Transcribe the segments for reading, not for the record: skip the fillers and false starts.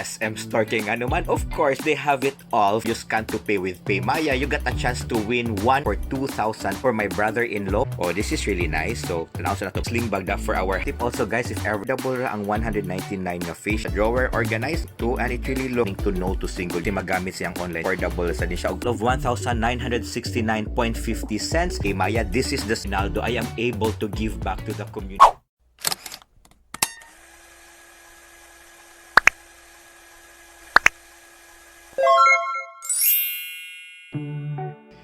SM store kay nga naman, of course, they have it all. You scan to pay with PayMaya, you got a chance to win 1 for 2,000 for my brother-in-law. Oh, this is really nice. So, tanaw sa nato sling bag da for our tip also, guys, if ever double ra ang 199 nga fish drawer organized to, and it really looking to know to single di magamit siyang online for double sa din siya of 1,969.50 cents. PayMaya, this is the Ronaldo. I am able to give back to the community.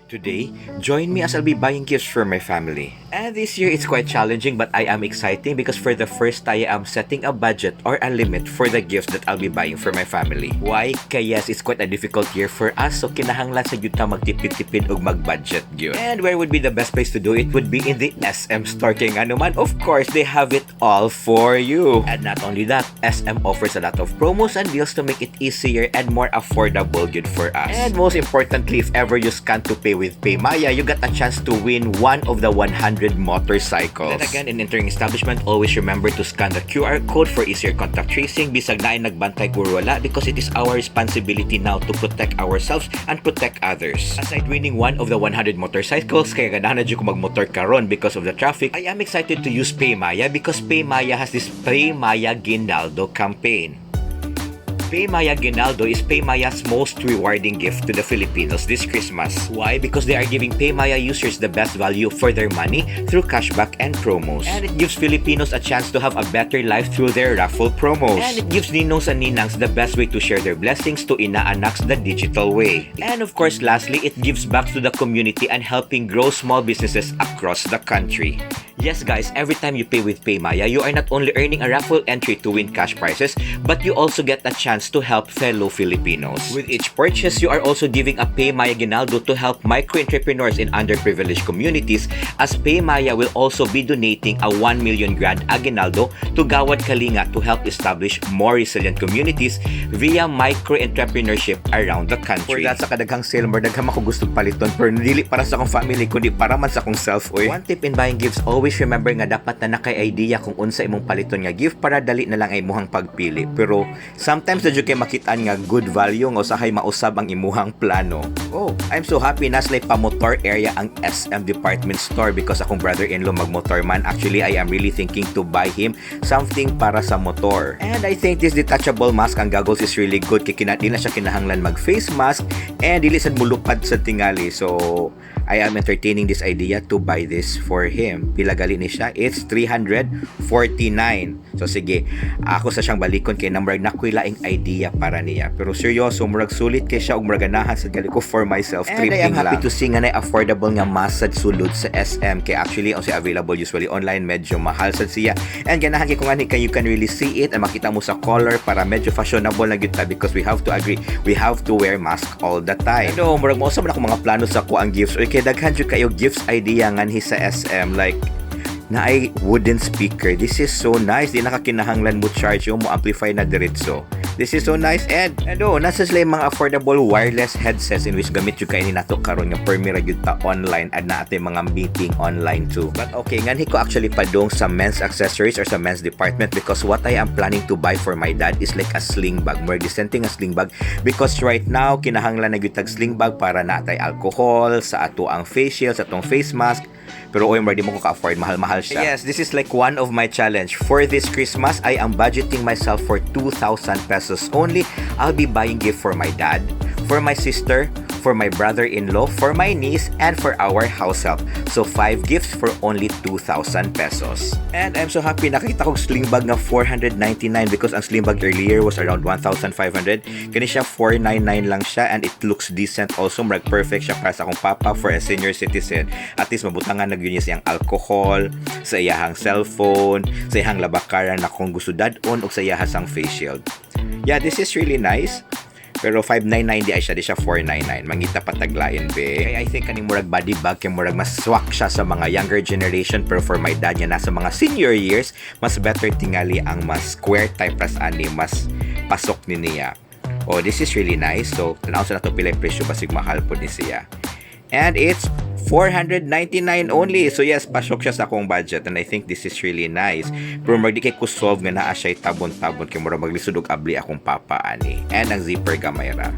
Today, join me as I'll be buying gifts for my family. And this year, it's quite challenging, but I am exciting because for the first time, I am setting a budget or a limit for the gifts that I'll be buying for my family. Why? Kaya yes, it's quite a difficult year for us, so kinahanglan sa gyud ta magtipid-tipid og mag-budget gyud. And where would be the best place to do it would be in the SM store. Kay nga naman, of course, they have it all for you. And not only that, SM offers a lot of promos and deals to make it easier and more affordable gyud for us. And most importantly, if ever you scan to pay with PayMaya, you got a chance to win one of the 100 motorcycles. Then again, in entering establishment, always remember to scan the QR code for easier contact tracing bisag naay nagbantay or wala, because it is our responsibility now to protect ourselves and protect others. Aside winning one of the 100 motorcycles, kaya ganahan na jud ko magmotor karon because of the traffic, I am excited to use PayMaya because PayMaya has this PayMaya Aguinaldo campaign. PayMaya Aguinaldo is PayMaya's most rewarding gift to the Filipinos this Christmas. Why? Because they are giving PayMaya users the best value for their money through cashback and promos. And it gives Filipinos a chance to have a better life through their raffle promos. And it gives ninongs and ninangs the best way to share their blessings to inaanaks the digital way. And of course, lastly, it gives back to the community and helping grow small businesses across the country. Yes, guys, every time you pay with PayMaya, you are not only earning a raffle entry to win cash prizes, but you also get a chance to help fellow Filipinos. With each purchase, you are also giving a PayMaya Aguinaldo to help micro-entrepreneurs in underprivileged communities, as PayMaya will also be donating a 1 million grand aguinaldo to Gawad Kalinga to help establish more resilient communities via micro-entrepreneurship around the country. For that, sa kadaghang sale, more daghang ako gusto paliton, pero dili para sa akong family, kundi para man sa akong self. Oy. One tip in buying gifts, always remember nga dapat na nakay idea kung unsa imong paliton nga gift para dali na lang ay imuhang pagpili. Pero sometimes na jud kay makitaan nga good value nga usahay mausab ang imuhang plano. Oh, I'm so happy na sila pa-motor area ang SM department store because akong brother-in-law magmotor man. Actually, I am really thinking to buy him something para sa motor. And I think this detachable mask and goggles is really good kay di na siya kinahanglan mag face mask and dili sad mulupad sa tingali. So, I am entertaining this idea to buy this for him. Pila gali ni siya? It's 349. So sige, ako sa siyang balikon kay namurag nakoy laing idea para niya. Pero seryoso, murag sulit kay siya ug murag ganahan sa gali ko for myself. And I am happy to see nga na affordable nga mask sad sulod sa SM kay actually ang siya available usually online, medyo mahal sad siya. And ganahan kay kung ani kay you can really see it and makita mo sa color para medyo fashionable na gyud ta because we have to agree, we have to wear mask all the time. Ano, murag mo sa man ako mga plano sa ko ang gifts or kay daghan jud kayo gifts idea nganhi sa SM, like naay wooden speaker. This is so nice. Di nakakinahanglan mo charge yung mo amplify na diretso. This is so nice, and oh, nasa sila yung mga affordable wireless headsets in which gamit yung kayo nato karon nga permi ra gyud ta online and na atay mga meeting online too. But okay, nganhi ko actually padung sa men's accessories or sa men's department because what I am planning to buy for my dad is like a sling bag. More decent nga sling bag because right now kinahanglan na gyud tag sling bag para natay alcohol sa ato ang face shield, sa atong face mask. Pero oy, di mo ko ka-afford, mahal-mahal siya. Yes, this is like one of my challenge. For this Christmas, I am budgeting myself for 2,000 pesos only. I'll be buying gift for my dad, for my sister, for my brother-in-law, for my niece, and for our house help. So, 5 gifts for only 2,000 pesos. And I'm so happy, nakita ko sling bag nga 499 because ang sling bag earlier was around 1,500. Kani siya, 499 lang siya and it looks decent also. Murag perfect siya para sa akong papa, for a senior citizen. At least mabutangan na gyud niya siyang alcohol, sa iyahang cellphone, sa iyahang labakaran na kung gusto dad-on, o sa iyahang face shield. Yeah, this is really nice. Pero 599 di ay siya, di siya 499. Mangita pataglain be. Kaya I think kaning murag body bag kay murag mas swak siya sa mga younger generation, pero for my dad niya nasa mga senior years, mas better tingali ang mas square type ras ani, mas pasok ni niya. Oh, this is really nice. So, tanaw sa nato pila presyo, basig mahal po ni siya. And it's 499 only. So yes, pasok siya sa akong budget and I think this is really nice. Pero murag di kay ko solve nga naa siya tabon-tabon kay murag maglisod og abli akong papa ani. And ang zipper gamay ra.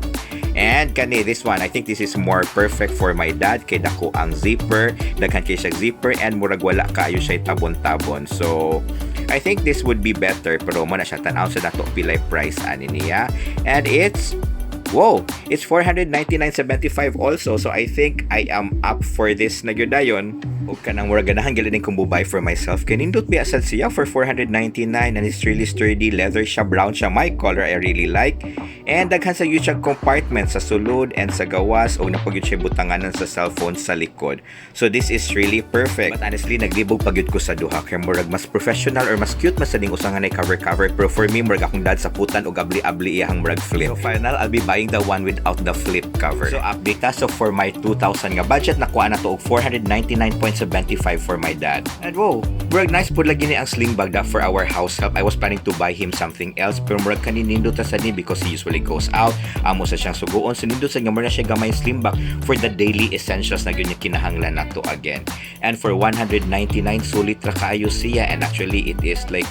And kani this one, I think this is more perfect for my dad kay dako ang zipper, daghan kay siya zipper and murag wala kaayo siya tabon-tabon. So I think this would be better, pero mo na siya, tan-aw sa nato pilay price ani niya. And it's, whoa, it's 499.75 also. So I think I am up for this na gyud dayon. Ug kanang murag ganahan gyud kong buy for myself. Kay nindot biya sad siya for 499 and it's really sturdy. Leather siya, brown siya, my color I really like. And daghan sa gyud siya compartment sa sulod and sa gawas ug naa pa gyud siya butanganan sa cellphone sa likod. So this is really perfect. But honestly, naglibog pa gyud ko sa duha kay murag mas professional or mas cute mas sa ning usa nga nay cover-cover. Pero for me, murag akong dad saputan og abli-abli iyahang murag flip. So final, I'll be buying the one without the flip cover. So update ta. So for my 2,000 nga budget, nakuha na to og 499.75 for my dad. And whoa, murag nice pud lagi ni ang sling bag da for our house help. I was planning to buy him something else pero murag kani nindot ta sad ni because he usually goes out. Amo sa siyang suguon. So nindot sa nga mura na siya gamay sling bag for the daily essentials na gyud niya kinahanglan nato again. And for 199, sulit ra kaayo siya and actually it is like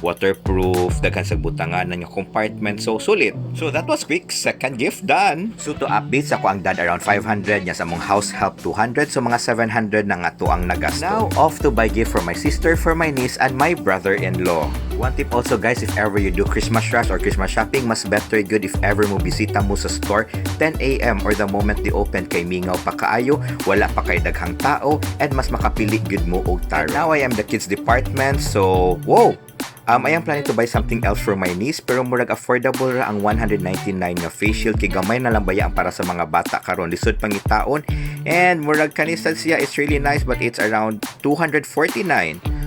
waterproof, daghan sa butangan nga compartment. So, sulit. So, that was quick. Second gift done. So, to update sa akoang dad, around 500, niya sa among house help 200. So, mga 700 na nga to ang nagasto. Now, off to buy gift for my sister, for my niece, and my brother-in-law. One tip also, guys, if ever you do Christmas rush or Christmas shopping, mas better good if ever mo bisita mo sa store 10 a.m. or the moment they open kay mingaw pa kaayo, wala pa kay daghang tao, and mas makapili gud mo og tarong. Now I am the kids department, so whoa! I am planning to buy something else for my niece pero murag affordable ra ang 199 nga face shield kay gamay na lang baya ang para sa mga bata karon, lisod pangitaon, and murag kani sad siya is really nice, but it's around 249,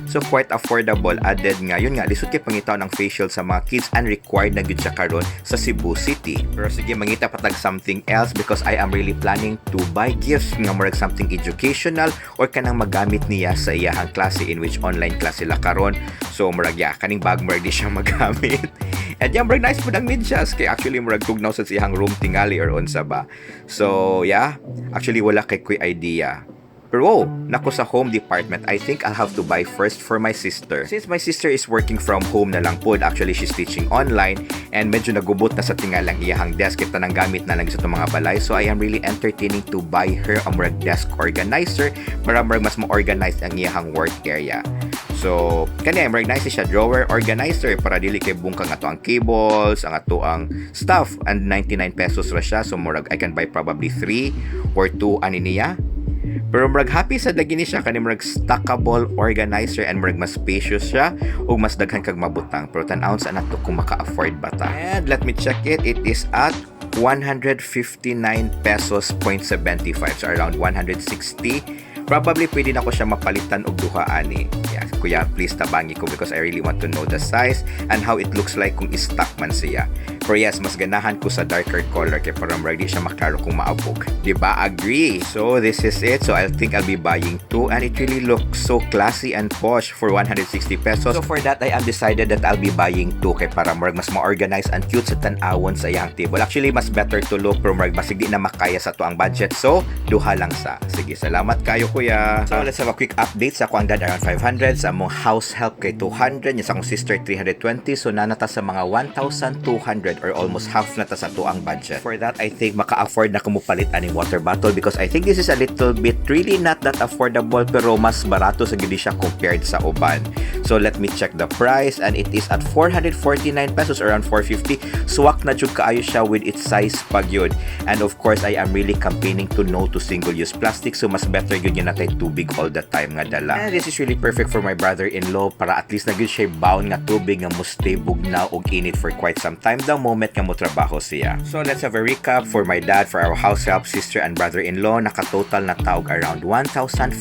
so quite affordable. Added nga yun nga lisod kay pangitaon ang face shield sa mga kids and required na gyud siya karon sa Cebu City. Pero sige, mangita pa tag something else because I am really planning to buy gifts nga murag something educational or kanang magamit niya sa iyahang klase, in which online class sila karon. So murag, yeah, kaning bag murag di siya magamit. And yeah, murag nice pud ang medyas kay actually murag tugnaw sa iyang room tingali or unsa ba. So yeah, actually wala kay koy idea. Pero oh, nako sa home department, I think I'll have to buy first for my sister. Since my sister is working from home na lang pod, actually she's teaching online and medyo nagubot na sa tingalang iyahang desk kita nang gamit na lang sa itong mga balay. So I am really entertaining to buy her a murag desk organizer para murag mas ma-organize ang iyahang work area. So, kani murag nice siya, drawer organizer, para dili kay bungkang ato ang cables, ang ato ang stuff, and 99 pesos ra siya. So murag I can buy probably 3 or 2 ani niya. Pero murag happy sad lagi ni siya kani murag stackable organizer and murag mas spacious siya ug mas daghan kag mabutang. Pero tan-awon sa nato kung maka-afford ba ta. And let me check it. It is at 159 pesos point 75. So around 160. Probably pwede na ko siya mapalitan og duha ani. Yeah, kuya, please tabangi ko because I really want to know the size and how it looks like kung i-stack man siya. Pero yes, mas ganahan ko sa darker color kay para murag di siya maklaro kung maabog. Di ba? Agree? So this is it. So I think I'll be buying two and it really looks so classy and posh for 160 pesos. So for that, I am decided that I'll be buying two kay para murag mas ma-organize and cute sa tan-awon sa iyang table. Actually, mas better to look pero murag basig di na makaya sa to ang budget. So, duha lang sa. Sige, salamat kayo, kuya. So let's have a quick update. Sa akong dad around 500, sa among house help kay 200, nya sa akong sister 320. So naa na ta sa mga 1,200 or almost half na ta sa to ang budget. For that, I think maka-afford na ko mupalit aning water bottle because I think this is a little bit really not that affordable pero mas barato sa gid siya compared sa uban. So let me check the price and it is at 449 pesos, around 450. Swak na jud kaayo siya with its size pag yun. And of course, I am really campaigning to no to single-use plastic, so mas better yun yun natay tubig all the time nga dala. And this is really perfect for my brother-in-law para at least na gyud siya bound nga tubig nga mo stay bugnaw og init for quite some time the moment nga mo trabaho siya. So let's have a recap for my dad, for our house help, sister, and brother-in-law. Naka-total na ta og around 1,500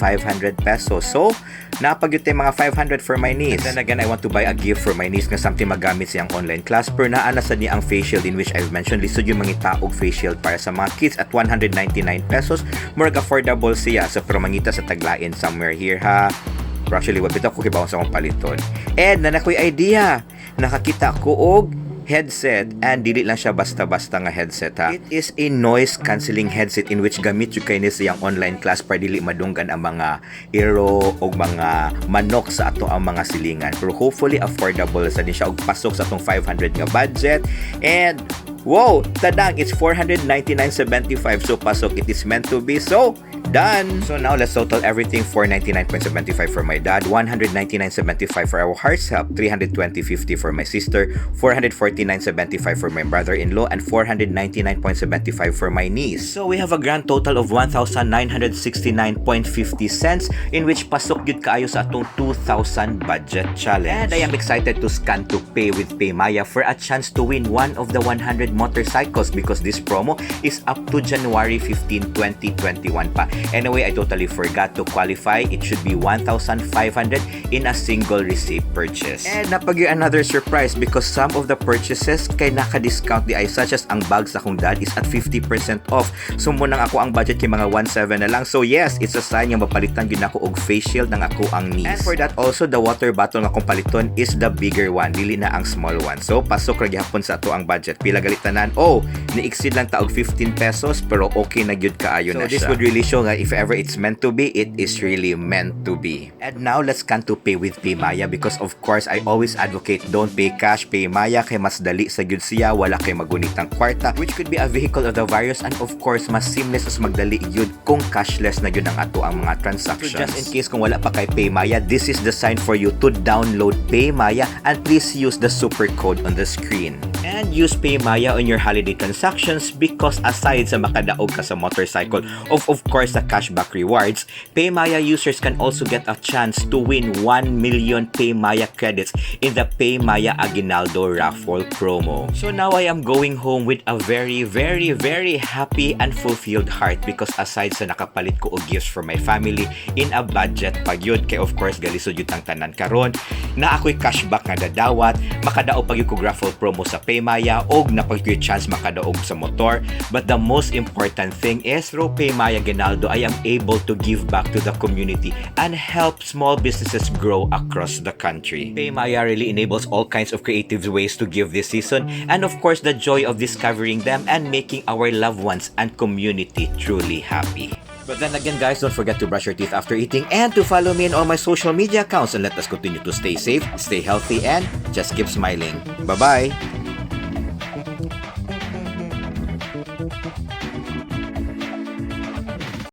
pesos. So, naa pa gyud mga 500 for my niece. And then again, I want to buy a gift for my niece nga something magamit siyang online class. Pero naa na sad niya ang face shield, in which I've mentioned. Lisod yung mangita og face shield para sa mga kids at 199 pesos. Murag affordable siya. So, pero mangita sa tag lain somewhere here ha. Pero actually, wa bitaw ko kibaw sa akong paliton. And naa na ko'y idea. Nakakita ko og Headset, and dili lang siya basta-basta nga headset ha. It is a noise cancelling headset in which gamit jud kay ni siyang online class para dili madunggan ang mga iro o mga manok sa ato ang mga silingan. Pero hopefully affordable sa din siya og pasok sa atong 500 nga budget. And wow, tadang, it's 499.75, so pasok. It is meant to be. So done. So now let's total everything. 499.75 for my dad, 199.75 for our heart's help, 320.50 for my sister, 449.75 for my brother-in-law, and 499.75 for my niece. So we have a grand total of 1,969.50 cents, in which pasok gyud kaayo sa atong 2,000 budget challenge. And I am excited to scan to pay with Paymaya for a chance to win one of the 100 motorcycles because this promo is up to January 15, 2021 pa. Anyway, I totally forgot to qualify. It should be 1,500 in a single receipt purchase. And naa pa gyuy another surprise because some of the purchases kay naka-discount diay, such as ang bag sa akong dad is at 50% off. So mao nang ako ang budget kay mga 1.7 na lang. So yes, it's a sign nga mapalitan gyud nako og face shield ng ako ang niece. And for that also, the water bottle nga akong paliton is the bigger one, dili na ang small one. So pasok ra gihapon sa ato ang budget. Pila gali tanan? Oh, ni-exceed lang ta og 15 pesos, pero okay na gyud kaayo So, na this siya. Would really show nga if ever it's meant to be, it is really meant to be. And now let's scan to pay with Paymaya because, of course, I always advocate don't pay cash, Paymaya kay mas dali sa gyud siya, wala kay magunitang kwarta, which could be a vehicle of the virus, and of course mas seamless, mas magdali gyud kung cashless na gyud ang ato ang mga transactions. So just in case kung wala pa kay Paymaya, this is the sign for you to download Paymaya and please use the super code on the screen. And use Paymaya on your holiday transactions because aside sa makadaog ka sa motorcycle, of course sa cashback rewards, Paymaya users can also get a chance to win 1 million Paymaya credits in the Paymaya Aguinaldo Raffle promo. So now I am going home with a very, very, very happy and fulfilled heart because aside sa nakapalit ko og gifts for my family in a budget pa gyud, kay of course galisod gyud tang tanan karon, na ako'y cashback nga dadawat, makadaog pa gyud kog raffle promo sa Paymaya og naa pa gyuy chance makadaog sa motor. But the most important thing is through Paymaya Aguinaldo, I am able to give back to the community and help small businesses grow across the country. Paymaya really enables all kinds of creative ways to give this season and, of course, the joy of discovering them and making our loved ones and community truly happy. But then again, guys, don't forget to brush your teeth after eating and to follow me in all my social media accounts, and let us continue to stay safe, stay healthy, and just keep smiling. Bye-bye!